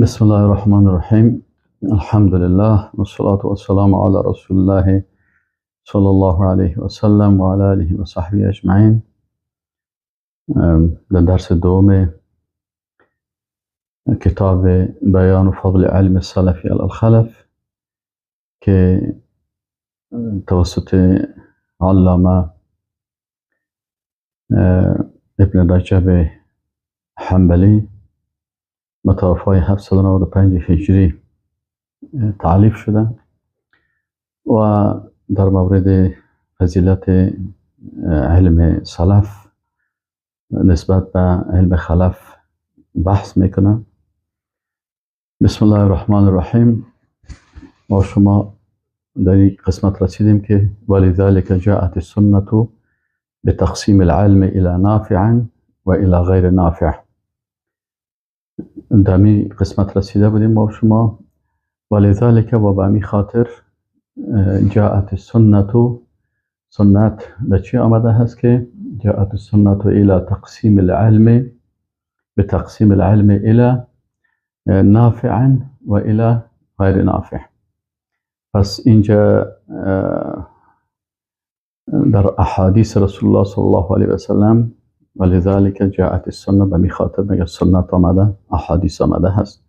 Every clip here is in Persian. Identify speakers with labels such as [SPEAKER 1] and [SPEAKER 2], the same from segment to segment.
[SPEAKER 1] بسم الله الرحمن الرحیم. الحمد لله والصلاة والسلام على رسول الله صلی الله علیه و سلم و علی آله و صحبه اجمعین. در درس دوم کتاب بیان فضل علم السلف علی الخلف که توسط علامه ابن رجب حنبلی متوفای 795 هجری تعلیف شده و در مورد فضیلت علم سلف نسبت به علم خلف بحث میکنه. بسم الله الرحمن الرحیم. ما شما در این قسمت رسیدیم که ولذلك جاءت السنة بتقسیم العلم الى نافع و الى غیر نافع. در این قسمت رسیده بودیم ما شما. ولذلك و به همین خاطر جاءت السنة، سنت به چی آمده هست که جاءت السنة الى تقسیم العلم بتقسیم العلم الى نافع و الى غیر نافع. پس اینجا در احادیث رسول الله صلی الله علیه و سلم ولذلك جاءت السنة، به می خاطر میگه سنت آمده، احادیث آمده هست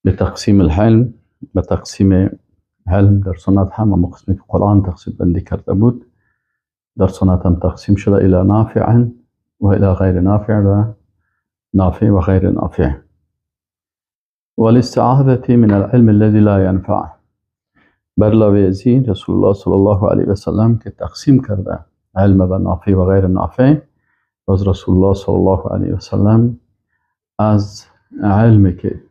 [SPEAKER 1] به تقسیم العلم، به تقسیم علم. در سنت هم قسمی که قرآن تقسیم بندی کرده بود در سنت هم تقسیم شده الى نافع و الى غیر نافع و نافع و غیر نافع. والاستعاذة من العلم الذي لا ينفع. برلاوه ازین رسول الله صلی الله علیه و سلم که تقسیم کرده علم به نافع و غیر نافع، باز رسول الله صلی الله علیه و سلم از علمی که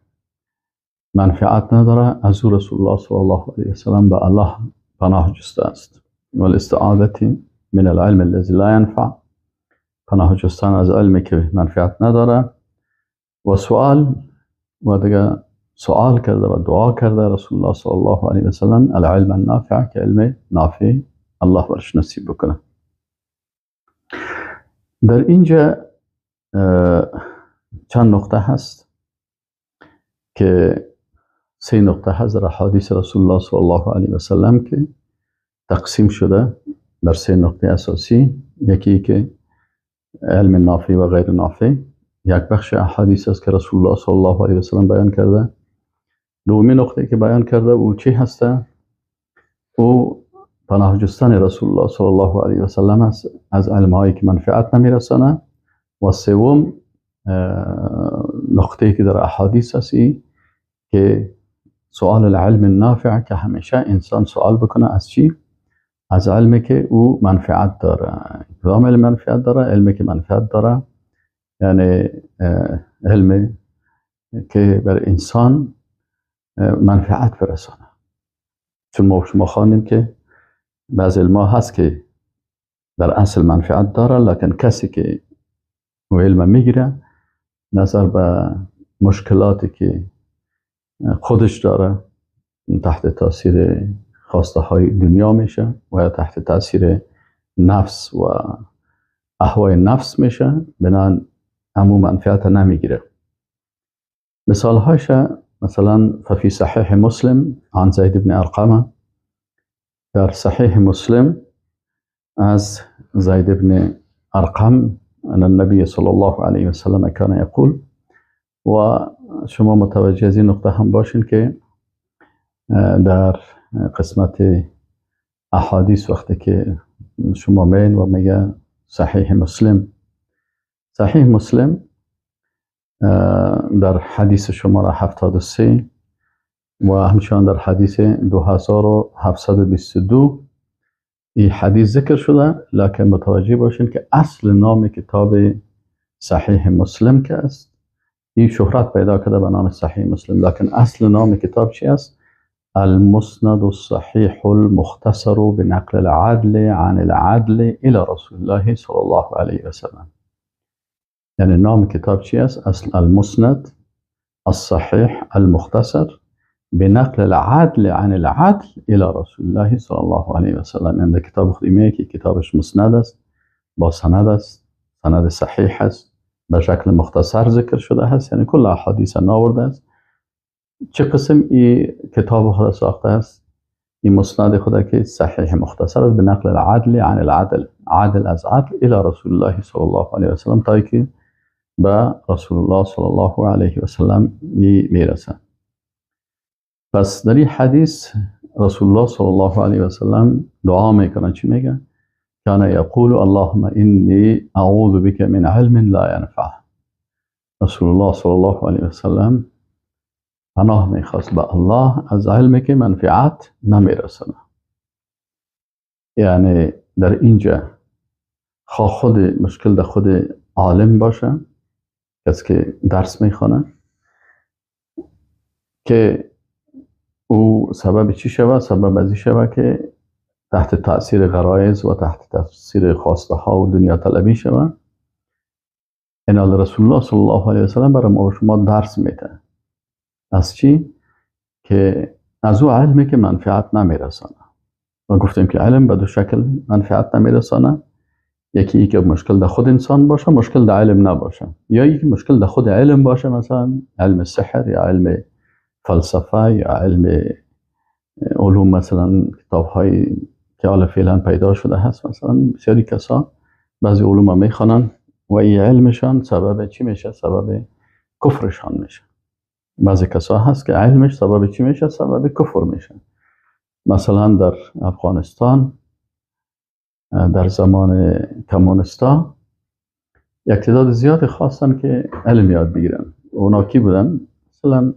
[SPEAKER 1] منفعت نداره از او رسول الله صلی الله علیه و سلم به الله پناه جسته است. والاستعاذة من العلم الذي لا ينفع، پناه جستن از علمی که منفعت نداره. و سوال و دیگه سوال کرده و دعا کرده رسول الله صلی الله علیه و سلم العلم النافع، که علم نافع الله برش نصیب بکنه. در اینجا چند نقطه هست که سه نقطه هست در حدیث رسول الله صلی الله علیه و سلم که تقسیم شده در سه نقطه اساسی. یکی که علم نافع و غیر نافع، یک بخش احادیث است که رسول الله صلی الله علیه و سلم بیان کرده. دومی نقطه که بیان کرده او چی هسته؟ او پناه جستن رسول الله صلی الله علیه و سلم است از علمهایی که منفعت نمیرسانه. و سوم نقطه که در احادیث است که سوال العلم النافع، که همیشه انسان سوال بکنه از چی؟ از علمی که او منفعت داره. کدام علم منفعت داره؟ علمی که منفعت داره، یعنی علمی که بر انسان منفعت برسانه. چون ما شما خواندیم که بعض علما هست که در اصل منفعت داره، لکن کسی که او علم میگیره نظر به مشکلاتی که خودش داره تحت تاثیر خواسته های دنیا میشه و یا تحت تاثیر نفس و اهوای نفس میشه، بنابراین امو منفعت نمیگیره. مثال هایش مثلا ففی صحیح مسلم عن زید بن ارقم، در صحیح مسلم از زید بن ارقم ان النبی صلی الله علیه و سلم کان یقول. و شما متوجه از این نقطه هم باشین که در قسمت احادیث وقتی که شما مین و میگه صحیح مسلم، صحیح مسلم در حدیث شماره 73 و همچنان در حدیث 2722 این حدیث ذکر شده، لکن متوجه باشین که اصل نام کتاب صحیح مسلم که است این شهرت پیدا کرده به نام صحیح مسلم، لکن اصل نام کتاب چی است؟ المسند الصحيح المختصر بنقل العدل عن العدل الى رسول الله صلی الله علیه و سلم. یعنی نام کتاب چی است؟ اصل المسند الصحيح المختصر بنقل العدل عن العدل الى رسول الله صلی الله علیه و سلم. یعنی کتاب خودیمه که کتابش مسند است، با سند است، سند صحیح است، به شکل مختصر ذکر شده هست، یعنی کل احادیث ناورده است. چه قسم این کتاب خود ساخته است؟ این مسند خود که صحیح مختصر است به نقل العدل عن العدل، عدل از عدل الى رسول الله صلی الله علیه و سلم، تا که به رسول الله صلی الله علیه و سلم میرسه. پس در این حدیث رسول الله صلی الله علیه و سلم دعا میکنه. چی میگه؟ کان یقول اللهم انی اعوذ بک من علم لا ینفع. رسول الله صلی الله علیه و سلم پناه میخواست به الله از علمی که منفعت نمیرسنه. یعنی در اینجا خواه خود مشکل در خود عالم باشه، کسی که درس میخوانه، که او سبب چی شوه؟ سبب از این شوه که تحت تاثیر غرایز و تحت تاثیر خواسته ها و دنیا طلبی شوه. این رسول الله صلی الله علیه وسلم برای ما و شما درس میده از چی؟ که از او علمی که منفعت نمیرسانه. ما گفتیم که علم به دو شکل منفعت نمیرسانه، یکی ای که مشکل در خود انسان باشه، مشکل در علم نباشه، یا یکی مشکل در خود علم باشه، مثلا علم سحر یا علم فلسفه یا علم علوم، مثلا کتاب های که حالا فعلا پیدا شده هست، مثلا بسیاری کسا بعضی علوم میخوانن و این علمشان سبب چی میشه؟ سبب کفرشان میشه. بعضی کسا هست که علمش سبب چی میشه؟ سبب کفر میشه. مثلا در افغانستان در زمان کمونستا یک تعداد زیاد خواستن که علم یاد بگیرن. اونا کی بودن؟ مثلا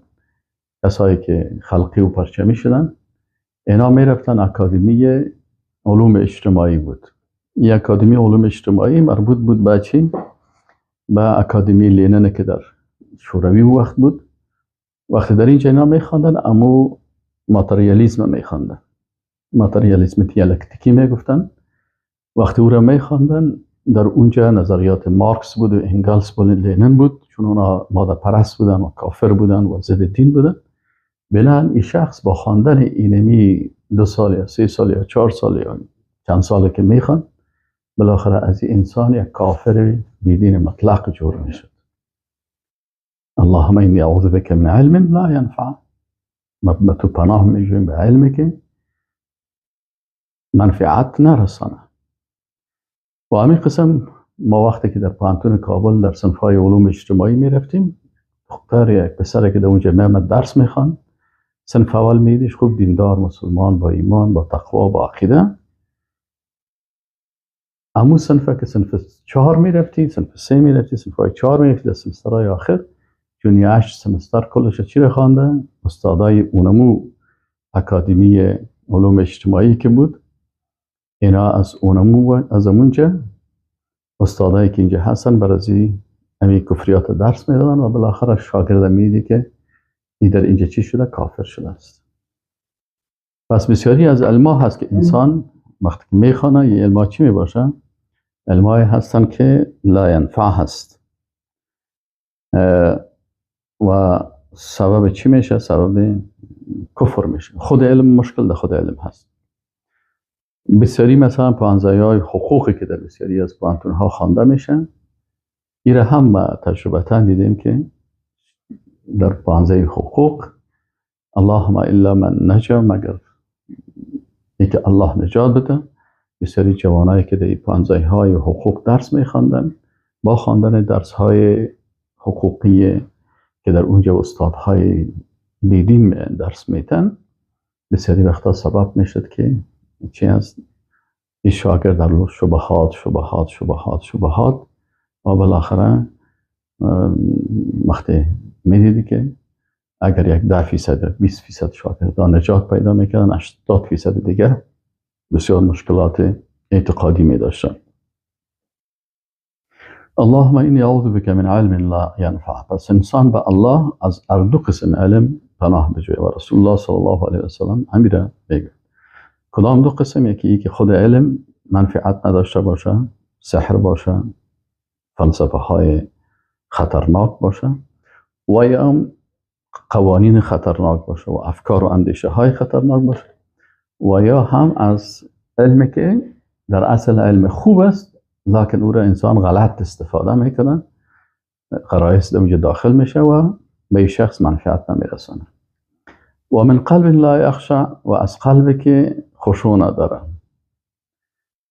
[SPEAKER 1] کسایی که خلقی و پرچمی شدن، اینا میرفتن اکادمی علوم اجتماعی بود. این اکادمی علوم اجتماعی مربوط بود به چی؟ به اکادمی لینن که در شوروی وقت بود. وقتی در اینجا اینا میخواندن امو ماتریالیسم میخواندن، ماتریالیسم دیالکتیکی میگفتن. وقتی او را میخواندن در اونجا نظریات مارکس بود و انگلس بود و لینن بود، چون اونا ماده پرست بودن و کافر بودن و ضد دین بودن. بنابراین این شخص با خواندن اینمی 2 سال یا 3 سال یا 4 سال یا چند ساله که میخوان، بالاخره از این انسان یک کافر بیدین مطلق جور میشد. اللهم انی اعوذ بک من علم لا ینفع. ما تو پناه میجویم به علمی که منفعت نرسانه. و همین قسم ما وقتی که در پوهنتون کابل در صنف‌های علوم اجتماعی میرفتیم، دختر یک پسر که در اونجا میامد درس میخوان، صنف اول میدیش خوب دیندار، مسلمان، با ایمان، با تقوا، با عقیده. امو صنفه که صنف 4 میرفتی، صنف 3 میرفتی، صنف 4 میرفتی، در سمسترهای آخر چون 8 سمستر کلش چی رو خوانده؟ استادای اونمو اکادمی علوم اجتماعی که بود، اینا از اونمو از اونجا استادایی که اینجا هستن برازی امی کفریات درس میدادن و بالاخره شاگرد میدی که ای در اینجا چی شده؟ کافر شده است. پس بسیاری از علما هست که انسان وقتی که میخوانه یه علما چی میباشه؟ علمای هستن که لا ینفع هست و سبب چی میشه؟ سبب کفر میشه. خود علم مشکل در خود علم هست. بسیاری مثلا پوهنځی های حقوقی که در بسیاری از پوهنتون ها خوانده میشه، ایره هم ما تجربتا دیدیم که در پوهنځی حقوق اللهم الا من نجا، مگر اینکه الله نجات بده، بسیاری جوانایی که در پوهنځی های حقوق درس میخواندن، با خواندن درس های حقوقی که در اونجا استادهای بیدین درس میتن، بسیاری وقتا سبب میشد که چی هست؟ این شاگرد در شبهات شبهات شبهات شبهات و بالاخره وقتی میدیدی که اگر یک 10% یا 20% شاگردان نجات پیدا میکردن، 80% دیگر بسیار مشکلات اعتقادی میداشتن. اللهم انی اعوذ بک من علم لا ینفع. پس انسان به الله از هر دو قسم علم پناه بجوید و رسول الله صلی الله علیه و سلم همیره میگه. کدام دو قسم؟ یکی ای که خود علم منفعت نداشته باشه، سحر باشه، فلسفه های خطرناک باشه، و یا هم قوانین خطرناک باشه و افکار و اندیشه های خطرناک باشه، و یا هم از علمی که در اصل علم خوب است لکن او را انسان غلط استفاده میکنه، غرایز در اونجا داخل میشه و به شخص منفعت نمیرسانه. و من قلب لا یخشع، و از قلبی که خشوع نداره.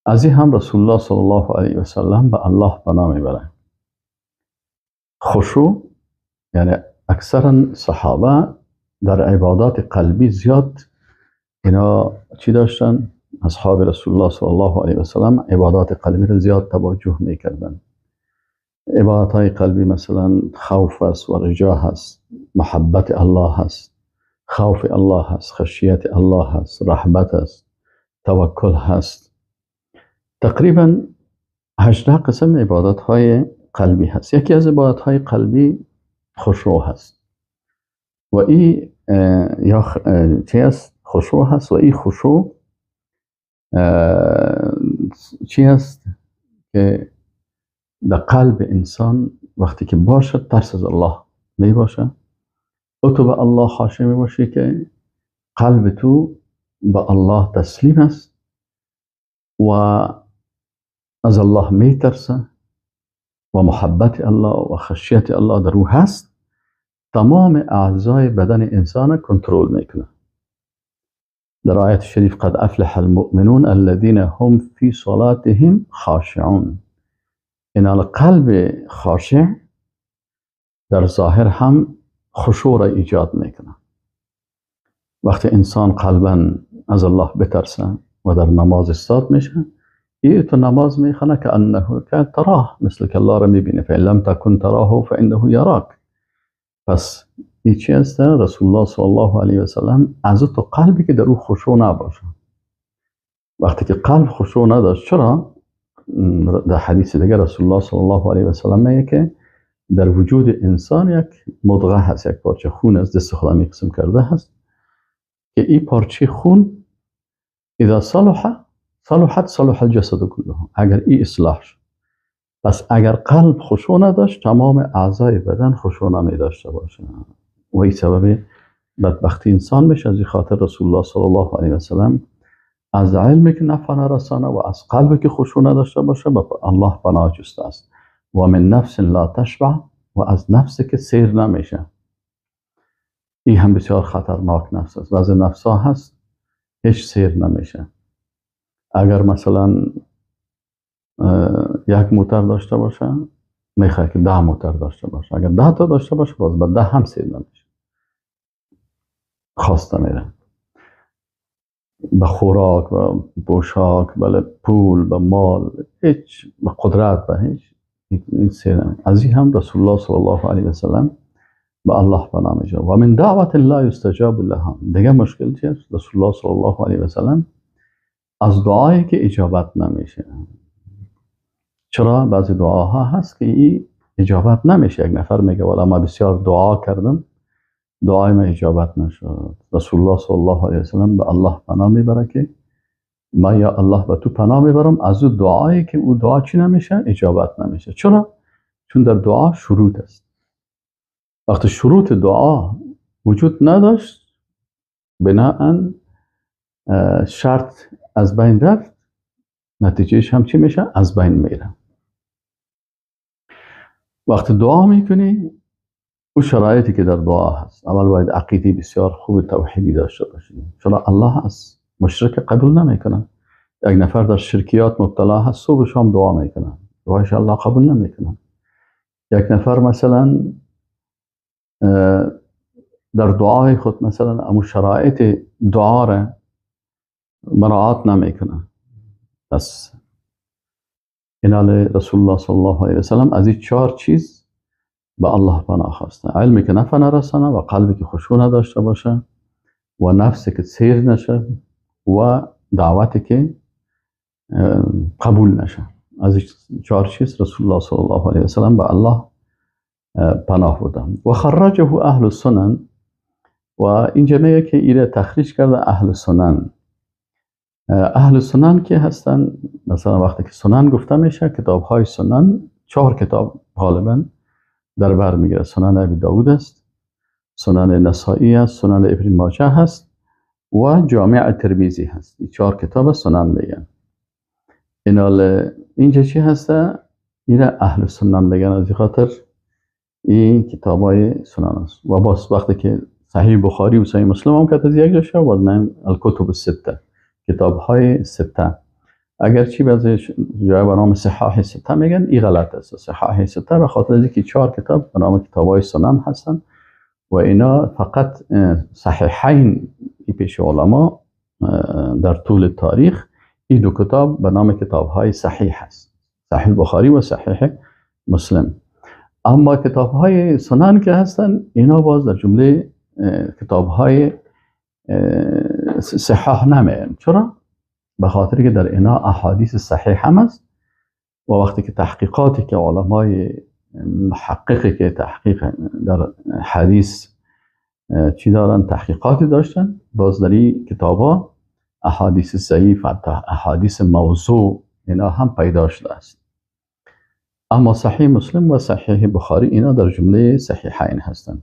[SPEAKER 1] از این هم رسول الله صلی الله علیه و سلم به الله پناه میبره. خشوع یعنی اکثرا صحابه در عبادات قلبی زیاد اینا چی داشتن؟ اصحاب رسول الله صلی الله علیه و سلم عبادات قلبی را زیاد توجه میکردن. عبادت های قلبی مثلا خوف است و رجا هست، محبت الله هست، خوف الله هست، خشیت الله هست، رحمت است، توکل هست. تقریبا 18 قسم عبادت های قلبی هست. یکی از عبادت های قلبی خشوع هست و این یا چی است؟ خشوع هست. و این خشوع چی هست؟ که در قلب انسان وقتی که باشد ترس از الله می باشه، او تو به الله خاشع می باشی که قلب تو به الله تسلیم است و از الله می ترسه و محبت الله و خشیت الله در او هست. تمام اعضای بدن انسان کنترل میکنه. در آیت شریف قد افلح المؤمنون الذين هم فی صلاتهم خاشعون. این القلب خاشع در ظاهر هم خشوع را ایجاد میکنه. وقتی انسان قلبا از الله بترسه و در نماز استاد میشه، این تو نماز میخونه که انه که تراه، مثل که الله را میبینه، فان لم تکن تراه فانه یراک. پس این چی هست؟ رسول الله صلی الله علیه و سلم از تو قلبی که در او خشوع نباشه. وقتی که قلب خشوع نداشت، چرا؟ در حدیث دیگه رسول الله صلی الله علیه و سلم میگه که در وجود انسان یک مضغه هست، یک پارچه خون از دست خدا می قسم کرده هست که این پارچه خون اذا صلح صلحت صلح الجسد كله، اگر این اصلاح شد. پس اگر قلب خشوع نداشت، تمام اعضای بدن خشوع نمی داشته باشه و این سبب بدبختی انسان میشه. از این خاطر رسول الله صلی الله علیه و سلم از علمی که نفع نرسانه و از قلبی که خشوع نداشته باشه به الله پناه جسته است. و من نفس لا تشبع، و از نفسی که سیر نمیشه. این هم بسیار خطرناک نفس است. بعضی نفس ها هست هیچ سیر نمیشه. اگر مثلا یک موتر داشته باشه، میخواد که 10 موتر داشته باشه. اگر 10 تا داشته باشه، باز به 10 هم سیر نمیشه، خواسته میره به خوراک و پوشاک، بله پول، به مال، هیچ، به قدرت، به هیچ سیر نمیشه. از این هم رسول الله صلی الله علیه و سلم به الله پناه میجوید. و من دعوت لا یستجاب لها. دیگه مشکل چیست؟ رسول الله صلی الله علیه و سلم از دعایی که اجابت نمیشه. چرا؟ بعضی دعاها هست که این اجابت نمیشه. یک نفر میگه والا ما بسیار دعا کردم، دعای ما اجابت نشد. رسول الله صلی الله علیه و سلم به الله پناه میبره که ما یا الله به تو پناه میبرم از او دعایی که او دعا چی نمیشه؟ اجابت نمیشه. چرا؟ چون در دعا شروط است. وقتی شروط دعا وجود نداشت، بناءً شرط از بین رفت، نتیجهش هم چی میشه؟ از بین میره. وقتی دعا میکنی، او شرایطی که در دعا هست، اول باید عقیده بسیار خوب توحیدی داشته باشی. چرا الله از مشرک قبول نمیکنه. یک نفر در شرکیات مبتلا هست، صبح و شام دعا میکنه، دعایش الله قبول نمیکنه. یک نفر مثلا در دعای خود مثلا امو شرایط دعا را مراعات نمیکنه. پس اینال رسول الله صلی الله علیه و سلم از این 4 چیز به الله پناه خواسته: علمی که نفع نرسانه، و قلبی که خشوع نداشته باشه، و نفسی که سیر نشه، و دعوتی که قبول نشه. از این 4 چیز رسول الله صلی الله علیه و سلم به الله پناه بردن. و خرجه اهل السنن. و اینجا میگه که ایره تخریج کرده اهل سنن. اهل سنن که هستن، مثلا وقتی که سنن گفته میشه، کتاب های سنن 4 کتاب غالبا در بر میگیره. سنن ابی داود است، سنن نسائی است، سنن ابن ماجه هست و جامع ترمیزی هست. این 4 کتاب سنن میگن. اینجا چی هسته؟ ایره اهل سنن میگن. از این خاطر این کتاب های سنن است. و باز وقتی که صحیح بخاری و صحیح مسلم هم که از یک جا شد و من الکتب السته، کتاب های سته. اگرچه بعضی جای به نام صحاح سته میگن، این غلط است. صحاح سته به خاطر اینکه 4 کتاب به نام کتاب های سنن هستن و اینا فقط صحیحین پیش علما در طول تاریخ این دو کتاب به نام کتاب های صحیح هست، صحیح بخاری و صحیح مسلم. اما کتاب های سنن که هستن اینا باز در جمله کتاب های صحاح نمیان. چرا؟ به خاطر که در اینا احادیث صحیح هم است و وقتی که تحقیقاتی که علمای محققی که تحقیق در حدیث چی دارن، تحقیقاتی داشتن، باز در این کتابا احادیث ضعیف حتی احادیث موضوع اینا هم پیدا شده است. اما صحیح مسلم و صحیح بخاری اینا در جمله صحیحین هستند.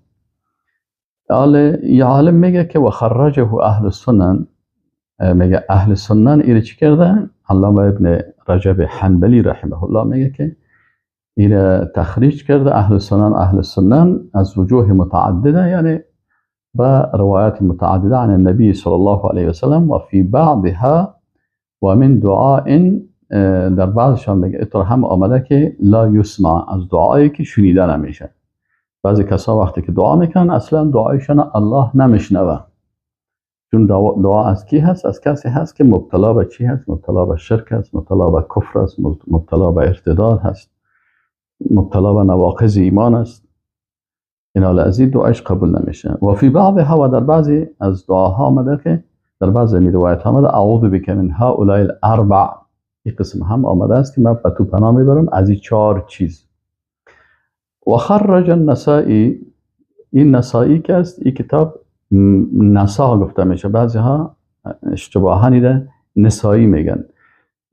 [SPEAKER 1] یه عالم میگه که و خرجه اهل السنن، میگه اهل سنن ایره چی کرده؟ علامه ابن رجب حنبلی رحمه الله میگه که ایره تخریج کرده اهل سنن، اهل سنن از وجوه متعدده، یعنی با روایات متعدده عن النبي صلى الله عليه وسلم و فی بعضها و من دعاء، در بعضشان میگه اطور هم آمده که لا یسمع، از دعایی که شنیده نمیشه. بعضی کسا وقتی که دعا میکنن اصلا دعایشان الله نمیشنوه، چون دعا از کی هست؟ از کسی هست که مبتلا به چی هست؟ مبتلا به شرک هست، مبتلا به کفر است، مبتلا به ارتداد هست، مبتلا به نواقض ایمان است. اینا از این دعایش قبول نمیشه. و فی بعضها، و در بعضی از دعاها آمده که در بعضی روایت آمده اعوذ بک من هؤلاء الاربع، این قسم هم آمده است که من به تو پناه میبرم از این 4 چیز. و خرج النسائی، این نسائی که است، این کتاب نسا گفته میشه، بعضی ها اشتباها ایره نسائی میگن.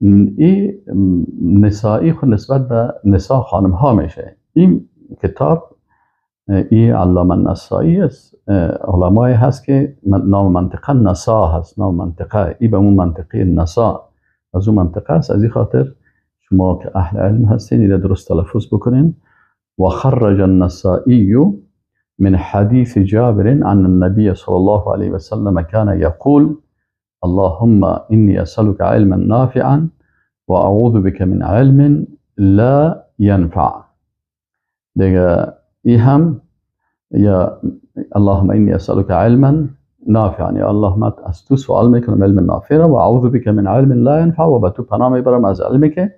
[SPEAKER 1] این نسائی خود نسبت به نسا خانم ها میشه. این کتاب این علامه نسائی است، علمای هست که نام منطقه نسا هست، نام منطقه ای به اون منطقه نسا از اون منطقه است. از این خاطر شما که اهل علم هستین ایره درست تلفظ بکنین. و خرج النسائی من حديث جابر عن النبي صلى الله عليه وسلم كان يقول اللهم إني أسألك علما نافعا وأعوذ بك من علم لا ينفع. دیگه ای هم یا اللهم إني أسألك علما نافعا، یا الله من از تو سوال میکنم علم نافع را، و اعوذ بك من علم لا ينفع، و به تو پناه میبرم از علمی که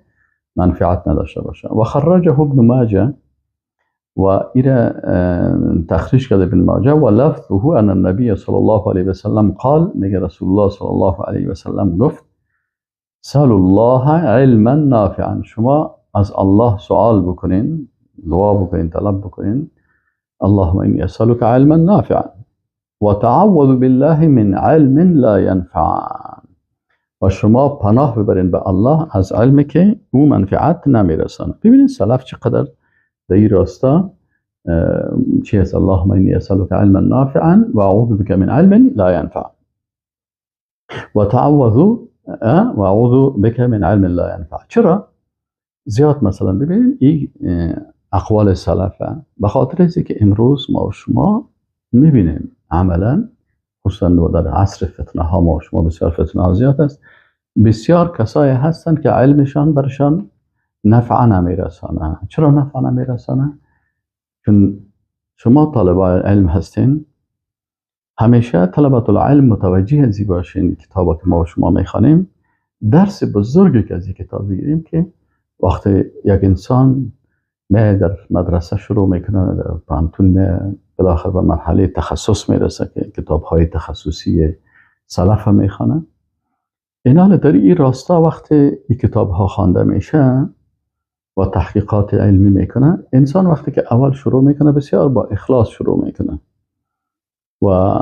[SPEAKER 1] منفعت نداشته باشه. و خرجه ابن ماجه، و ایره تخریج کرده ابن ماجه، و لفظه ان النبي صلى الله عليه وسلم قال، میگه رسول الله صلی الله علیه و سلم گفت سألوا الله علما نافعا، شما از الله سوال بکنین، دعا بکنین، طلب بکنین، اللهم اني اسالك علما نافعا وتعوذ بالله من علم لا ينفع، و شما پناه ببرین به الله از علمی که او منفعت نمیرسانه. ببینین سلف چقدر در این راستا چی هست؟ اللهم اني اسالك علما نافعا واعوذ بك من علم لا ينفع وتعوذ واعوذ بك من علم لا ينفع. چرا؟ زیاد مثلا ببینین این اقوال سلفه، به خاطر اینکه امروز ما و شما میبینیم عملا، خصوصا در عصر فتنه ها ما و شما بسیار فتنه ها زیاد است، بسیار کسایی هستند که علمشان برشان نفع نمیرسانه. چرا نفع نمیرسانه؟ چون شما طالب علم هستین، همیشه طلبة العلم متوجه ازی باشین کتابا که ما و شما میخوانیم، درس بزرگی که از این کتاب بگیریم که وقتی یک انسان می در مدرسه شروع میکنه، در پانتون می بالاخره به مرحله تخصص میرسه که کتاب های تخصصی سلف میخوانه، اینا در این راستا وقتی این کتاب ها خوانده میشه و تحقیقات علمی میکنه، انسان وقتی که اول شروع میکنه بسیار با اخلاص شروع میکنه و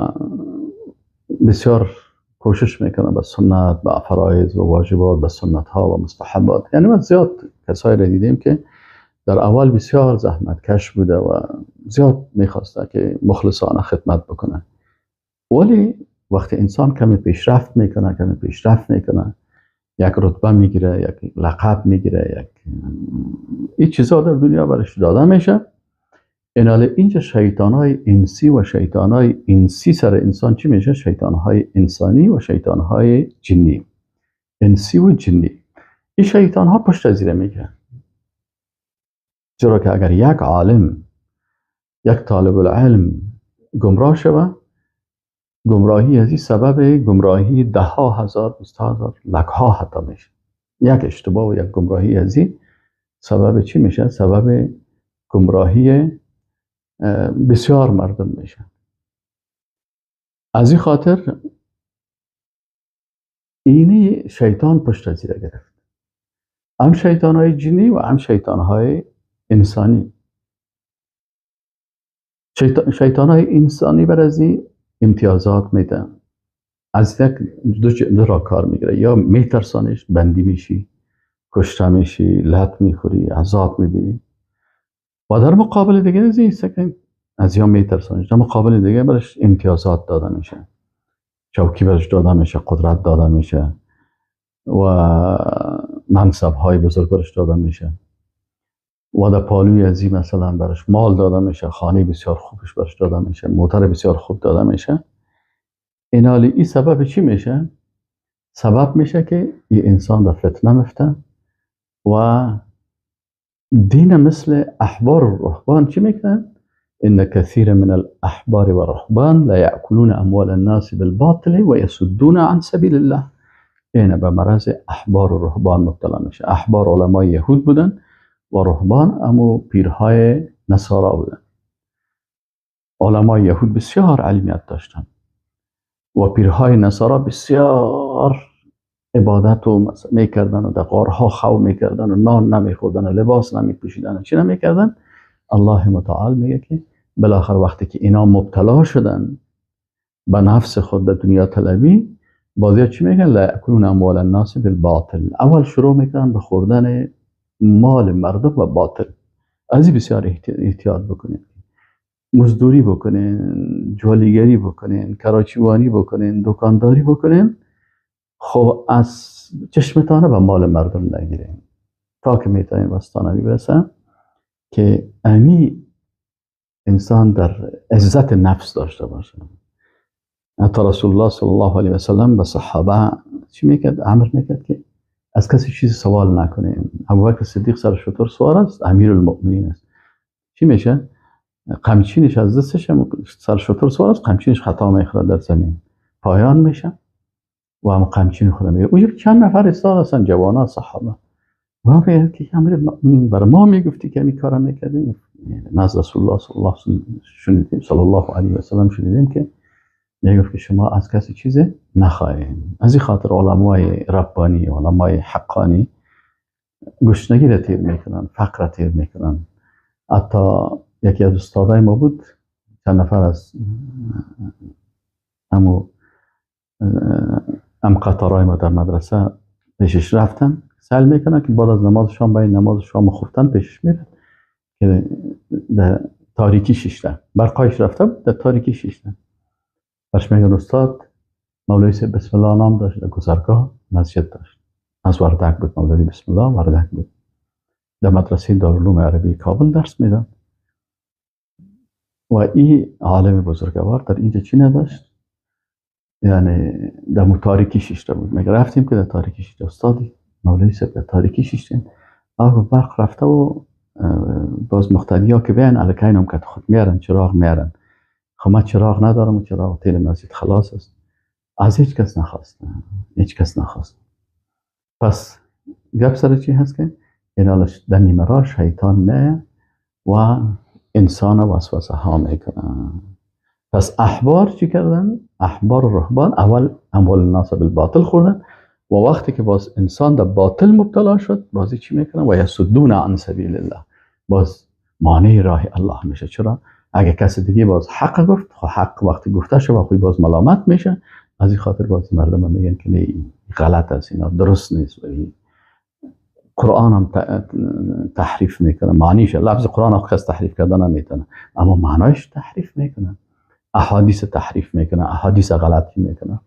[SPEAKER 1] بسیار کوشش میکنه به سنت، به فرایض و واجبات، به سنت ها و مستحبات. یعنی ما زیاد کسایی را دیدیم که در اول بسیار زحمت کش بوده و زیاد میخواسته که مخلصانه خدمت بکنه، ولی وقتی انسان کمی پیشرفت میکنه، کمی پیشرفت میکنه، یک رتبه میگیره، یک لقب میگیره، یک این چیزا در دنیا برش داده میشه، اینالی اینجا شیطان های انسی و شیطان های انسی سر انسان چی میشه؟ شیطان های انسانی و شیطان های جنی، انسی و جنی. این شیطان ها پشت از زیره میگه، چرا که اگر یک عالم، یک طالب العلم گمراه شوه، گمراهی از این سبب گمراهی ده ها هزار، بیست هزار، لک ها حتی میشه. یک اشتباه و یک گمراهی از این سبب چی میشه؟ سبب گمراهی بسیار مردم میشه. از این خاطر اینی شیطان پشت از زیره گرفت، هم شیطان های جنی و هم شیطان های انسانی. شیطان های انسانی بر از این امتیازات میدن، از یک دو را کار میگیره، یا میترسانش، بندی میشی، کشته میشی، لط میخوری، عذاب میبینی، و در مقابل دیگه از این از یا میترسانش، در مقابل دیگه برش امتیازات داده میشه، چوکی برش داده میشه، قدرت داده میشه و منصب های بزرگ برش داده میشه، و در پالوی از این مثلا برش مال داده میشه، خانه بسیار خوبش برش داده میشه، موتر بسیار خوب داده میشه. اینالی این سبب چی میشه؟ سبب میشه که این انسان در فتنه مفته و دین مثل احبار و رهبان چی میکنن؟ ان كثير من الاحبار والرهبان لا يأكلون اموال الناس بالباطل ويصدون عن سبيل الله. اینه به مرض احبار و رهبان مبتلا میشه. احبار علمای یهود بودن و رهبان امو پیرهای نصارا بودن. علمای یهود بسیار علمیت داشتن و پیرهای نصارا بسیار عبادت و میکردن و در غارها خو میکردن و نان نمیخوردن و لباس نمیپوشیدن و چی نمیکردن. الله متعال میگه که بالاخره وقتی که اینا مبتلا شدن به نفس خود، به دنیا طلبی، بازی چی میگن؟ لا یاکلون اموال الناس بالباطل. اول شروع میکنن به خوردن مال مردم و باطل. از این بسیار احتیاط بکنین، مزدوری بکنین، جوالیگری بکنین، کراچیوانی بکنین، دکانداری بکنین، خب از چشمتانه به مال مردم نگیرین تا که میتونین وستانه برسن که امی انسان در عزت نفس داشته باشه. حتی رسول الله صلی الله علیه و سلم به صحابه چی میکرد؟ امر میکرد که از کسی چیزی سوال نکنین. ابوبکر صدیق سر شتر سوار است، امیر المؤمنین است. چی میشه؟ قمچینش از دستش، سر شتر سوار است، قمچینش خطا میخوره در زمین، پایان میشه و هم قمچین خودم میگه. اونجا چند نفر استاد هستن، جوانا، صحابه، و میگه که امیر المؤمنین بر ما میگفتی که می کارا میکردیم. نزد رسول الله صلی الله علیه و شنیدیم، صلی الله علیه و سلم شنیدیم که میگفت که شما از کسی چیز نخواهیم. از این خاطر علمای ربانی، علمای حقانی گشنگی را تیر میکنن، فقر را تیر میکنن. حتی یکی از استادای ما بود، چند نفر از همو هم قطارای ما در مدرسه پیشش رفتن، سأل میکنن که بعد از نماز شام، باید نماز شام خفتن پیشش میرن که در تاریکی شیشتن، برقایش رفته بود، در تاریکی شیشتن. برش میگن استاد مولوی صاحب بسم الله نام داشت، در گذرگاه مسجد داشت، از وردک بود، مولوی بسم الله وردک بود، در مدرسه دارالعلوم عربی کابل درس میداد. و این عالم بزرگوار در اینجا چی نداشت؟ یعنی در تاریکی شیشته بود. میگه رفتیم که در تاریکی شیشته، استادی مولوی صاحب در تاریکی شیشتیم، آب برق رفته و باز مقتدی ها که بیان الکین هم که خود میارن، چراغ میارن. خب من چراغ ندارم و چراغ تیل مسجد خلاص است. از هیچ کس نخواست، هیچ کس نخواست. پس گپ سر چی هست که اینا در نیمه راه شیطان میه و انسان وسوسه ها میکنه. پس احبار چی کردن؟ احبار و رهبان اول اموال الناس بالباطل خوردن و وقتی که باز انسان در باطل مبتلا شد، بازی چی میکنن؟ و یصدون عن سبیل الله، باز مانع راه الله میشه. چرا؟ اگه کسی دیگه باز حق گفت، خب حق وقتی گفته شد و خب باز ملامت میشه. از این خاطر باز مردم میگن که نه غلط است، اینا درست نیست، و قرآن هم تحریف میکنه معنیش، لفظ قرآن هم کس تحریف کردن نمیتونه، اما معنایش تحریف میکنه، احادیث تحریف میکنه، احادیث غلطی میکنه.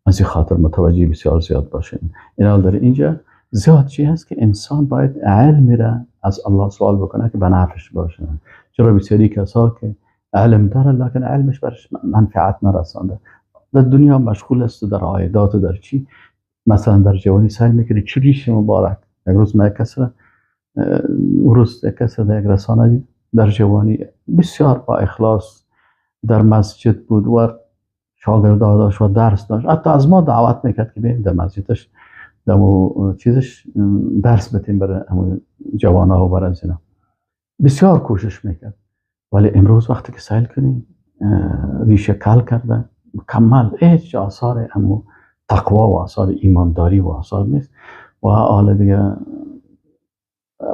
[SPEAKER 1] از این خاطر متوجه بسیار زیاد باشین. اینا در اینجا زیاد چی هست که انسان باید علم را از الله سوال بکنه که به نفعش باشه. چرا بسیاری کسا که علم داره لکن علمش برش منفعت نرسانده، در دنیا مشغول است و در عایدات و در چی. مثلا در جوانی سعی میکنه چی ریش مبارک، یک روز ما یک کس در یک رسانه دید، در جوانی بسیار با اخلاص در مسجد بود و شاگردا داشت و درس داشت، حتی از ما دعوت میکرد که بریم در مسجدش در چیزش درس بدیم برای جوانها و برای از اینا، بسیار کوشش میکرد. ولی امروز وقتی که سیل کنی ریشه کل کرده مکمل، هیچ آثار امو تقوا و آثار ایمانداری و آثار نیست و حال دیگه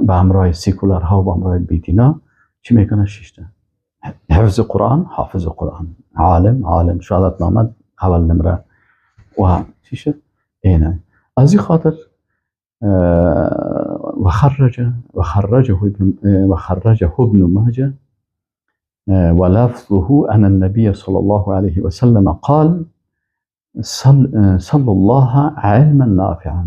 [SPEAKER 1] به همراه سیکولرها و به همراه بیدینا چی میکنه؟ شیشته حفظ قرآن، حافظ قرآن، عالم، عالم، شهادت نامه اول نمره و چی شد؟ اینه. از این خاطر وخرجه ابن ماجه ولفظه أن النبي صلى الله عليه وسلم قال صلى الله علما نافعا.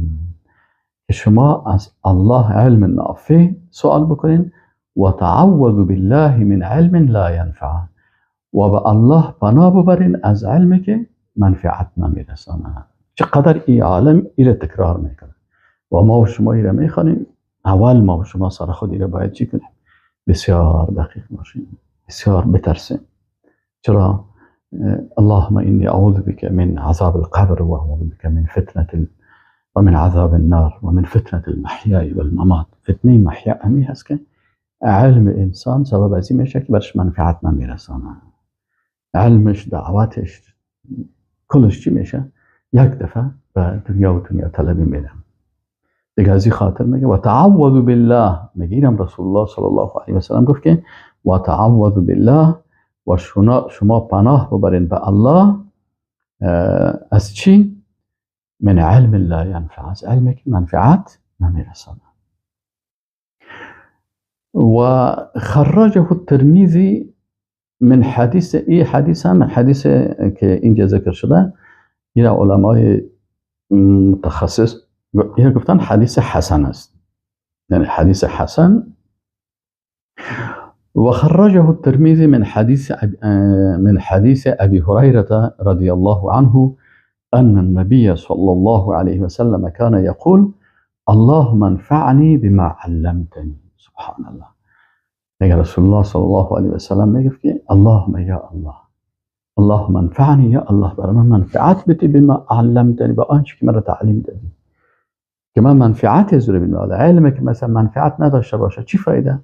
[SPEAKER 1] شما از الله علم نافع سوال بکنین و تعوذ بالله من علم لا ينفع، و به الله پناه ببرین از علمی که منفعت نمیرسانه. چقدر این عالم ایره تکرار میکنه و ما و شما ایره میخوانیم. اول ما و شما سر خود ایره باید چی کنیم؟ بسیار دقیق باشیم، بسیار بترسیم. چرا؟ اللهم إني أعوذ بك من عذاب القبر وأعوذ بك من فتنة ومن عذاب النار ومن فتنة المحيا والممات. فتنه محیا همی هست که علم انسان سبب از این میشه که برش منفعت نمیرسانه. علمش، دعوتش، کلش چی میشه؟ یک دفعه به دنیا و دنیا طلبی میره. دیگه از این خاطر میگه و تعوذ بالله، میگه اینم رسول الله صلی الله علیه و سلم گفت که و تعوذ بالله، و شما پناه ببرین به الله از چی؟ من علم لا ینفع، از علمی که منفعت نمیرسانه. و خرجه الترمذی من حدیث، ای حدیث هم حدیث که اینجا ذکر شده، این علمای متخصص این گفتن حدیث حسن است، یعنی حدیث حسن. وخرجه الترمذي من حديث أبي هريرة رضي الله عنه أن النبي صلى الله عليه وسلم كان يقول اللهم انفعني بما علمتني. سبحان الله. میگه رسول الله صلی الله علیه و سلم میگه که اللهم یا الله، اللهم انفعني یا الله، برای من منفعت بده بما علمتنی، با آنچه که مرا تعلیم دادی، که من منفعت از رو ببینم. علم که مثلا منفعت نداشته باشه چی فایده؟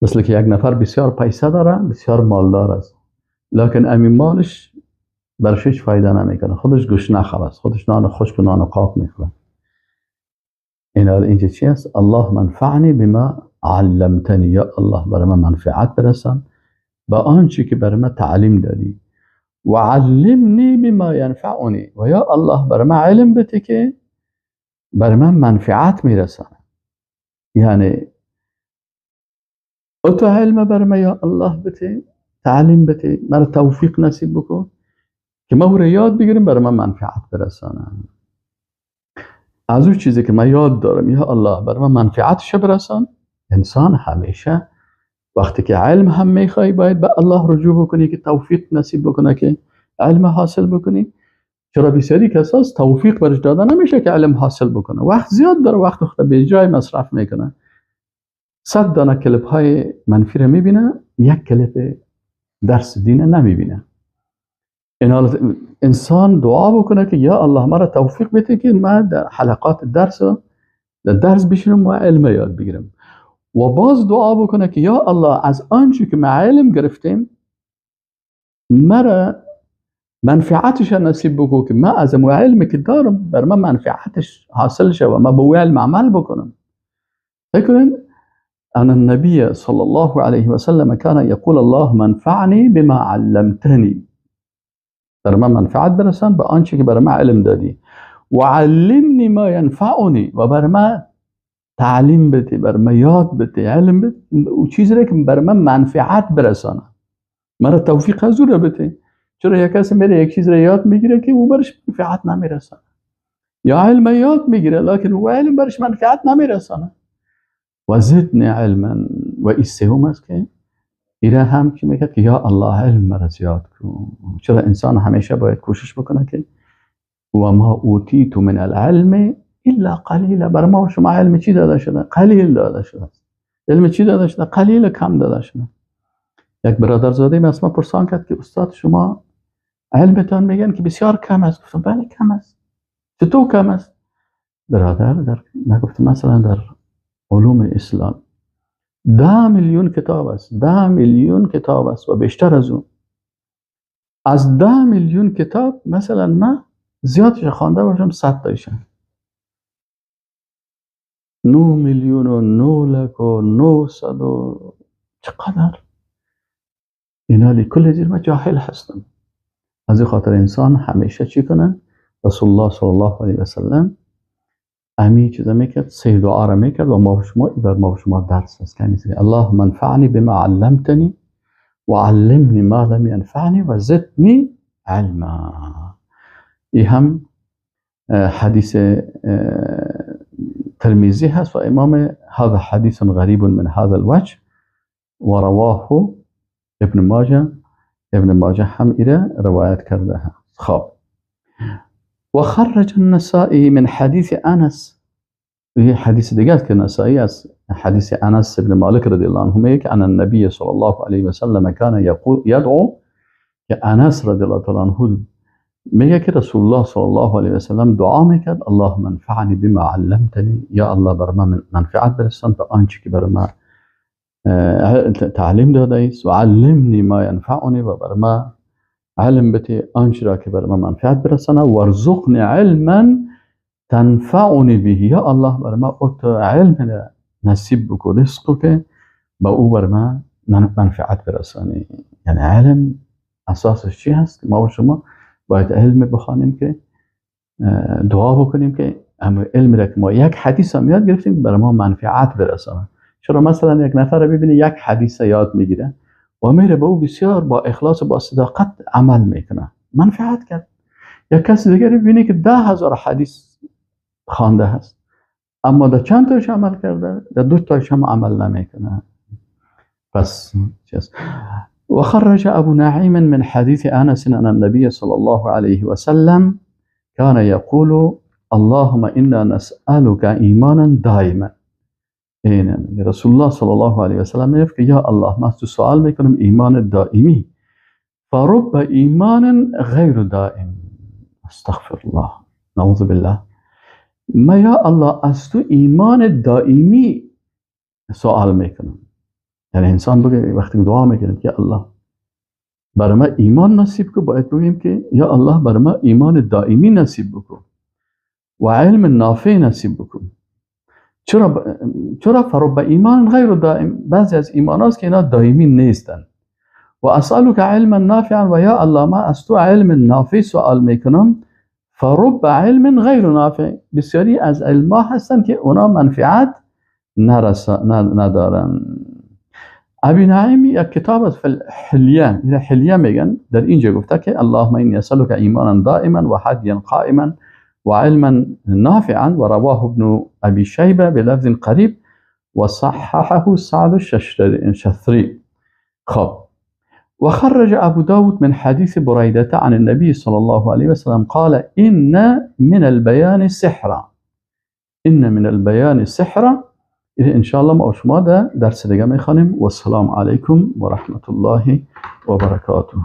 [SPEAKER 1] مثل که یک نفر بسیار پیسه داره، بسیار مالدار است، لکن امین مالش برش هیچ فایده نمیکنه، خودش گشنه است، خودش نان خشک و نان قاق میخوره. این اینجا چی است؟ اللهم انفعنی بما علمتنی، یا الله برای من منفعت برسان با آنچه که برای من تعلیم دادی، و علمنی بما ینفعنی، و یا الله برای من علم بده که برای من منفعت میرسانه. یعنی تو علم بر ما یا الله بده، تعلیم بده، مرا توفیق نصیب بکن که ما رو یاد بگیریم، برای من منفعت برسانه. از اون چیزی که من یاد دارم یا الله برای من منفعتش برسان. انسان همیشه وقتی که علم هم میخوای باید به الله رجوع بکنی که توفیق نصیب بکنه که علم حاصل بکنی. چرا بسیاری کساس توفیق برش داده نمیشه که علم حاصل بکنه، وقت زیاد داره، وقت خود به جای مصرف میکنه. 100 دانه کلیپ های منفی رو میبینه، یک کلیپ درس دین نمیبینه. این حالت انسان دعا بکنه که یا الله مرا توفیق بده که من در حلقات درس در درس بشینم و علم یاد بگیرم، و باز دعا بکنه که یا الله از آنچه که ما علم گرفتیم مرا منفعتش نصیب بکن که ما از علمی که دارم بر من منفعتش حاصل شه و ما به علم عمل بکنم. فکر أن النبي صلى الله عليه وسلم كان يقول اللهم انفعني بما علمتني، بر من منفعت برسان به آنچه که بر من علم دادی، و علمنی ما ینفعنی، و بر من تعلیم بده، بر من یاد بده، علم بده و چیزی را که بر من منفعت برسانه، مرا توفیق حضور بده. چرا یک کسی میره یک چیز را یاد میگیره که او برش منفعت نمیرسانه. یا علم یاد میگیره لکن او علم برش منفعت نمیرسانه. و زدنی علما. و این سوم است که ایره هم که میگه که یا الله علم مرا زیاد کن. چرا انسان همیشه باید کوشش بکنه که و ما اوتیت من العلم الا قلیلا. بر ما و شما علم چی داده شده؟ قلیل داده شده. علم چی داده شده؟ قلیل، کم داده شده. یک برادرزاده از ما پرسان کرد که استاد شما علمتان میگن که بسیار کم است. گفتم بله کم است. چطور کم است؟ برادر نگفتم مثلا در علوم اسلام 10 میلیون کتاب است، 10 میلیون کتاب است و بیشتر از اون. از 10 میلیون کتاب مثلا من زیادش خوانده باشم 100 تایشم، 9 میلیون و 9 لک و 900 و چقدر اینا لکل زیر من جاهل هستم. از این خاطر انسان همیشه چی کنه؟ رسول الله صلی الله علیه و سلم امی چیزا میکرد، سه دعا را میکرد و ما و شما بر ما و شما درس است که میگه اللهم انفعنی بما علمتنی و علمنی ما لم ينفعنی و زدنی علما. این هم حدیث ترمذی هست و امام هذا حدیث غریب من هذا الوجه و رواه ابن ماجه. ابن ماجه هم ایره روایت کرده هست. خب وخرج النسائي من حديث أنس، هي حديث دیگه که نسائی از حدیث انس بن مالک رضی الله عنه میگه ان النبي صلی الله علیه و سلم كان يقول يدعو، که انس رضی الله تعالی عنه میگه که رسول الله صلی الله علیه و سلم دعا میکرد اللهم انفعنی بما علمتنی، یا الله بر من منفعت برسان به آنچه که بر من تعلیم داده است، و علمنی ما ینفعنی، و بر من علم بده آنچه را که بر من منفعت برسانه، وارزقنی علما تنفعنی به، یا الله بر من علم نصیب بکن، رزق که با او بر من منفعت برسانی. یعنی علم اساسش چی هست؟ ما و شما باید علم بخوانیم که دعا بکنیم که علم را که ما یک حدیث هم یاد گرفتیم بر ما منفعت برسانه. چرا مثلا یک نفر ببینی یک حدیث یاد میگیره و میره به او بسیار با اخلاص و با صداقت عمل میکنه، منفعت کرد. یک کسی دیگه ببینی که 10,000 حدیث خوانده هست اما در چند تایش عمل کرده، در 2 تایش هم عمل نمیکنه. پس چیز. وخرج أبو نعيم من حديث أنس أن النبي صلى الله عليه وسلم كان يقول اللهم إنا نسألك إيمانا دائما. رسول الله صلى الله عليه وسلم میگه یا الله ما تو سوال میکنم ایمان دائمی، فرب ایمان غیر دائم، استغفر الله نعوذ بالله. ما یا الله از تو ایمان دائمی سوال میکنم. یعنی انسان بگه وقتی دعا میکنیم که الله برای ما ایمان نصیب کن، باید بگیم که یا الله برای ما ایمان دائمی نصیب بکن و علم نافع نصیب بکن. چرا فرب ایمان غیر دائم؟ بعضی از ایمان هاست که اینا دائمی نیستن. و اسألک علما نافعا، و یا الله ما از تو علم نافع سوال میکنم، فرب علم غیر نافع. بسیاری از علما هستن که اونا منفعت ندارن. ابی نعیم یک کتاب است فی الحلیه، حلیه میگن، در اینجا گفته که اللهم انی اسألک ایمانا دائما و هدیا قائما وعلما نافعا، ورواه ابن أبي شيبة بلفظ قريب وصححه سعد الشثري. خب وخرج أبو داود من حديث بريدة عن النبي صلى الله عليه وسلم قال إن من البيان سحرا، إن من البيان سحرا. إن شاء الله ما شما ده درس دیگه میخوانیم. والسلام علیکم و رحمت الله و برکاته.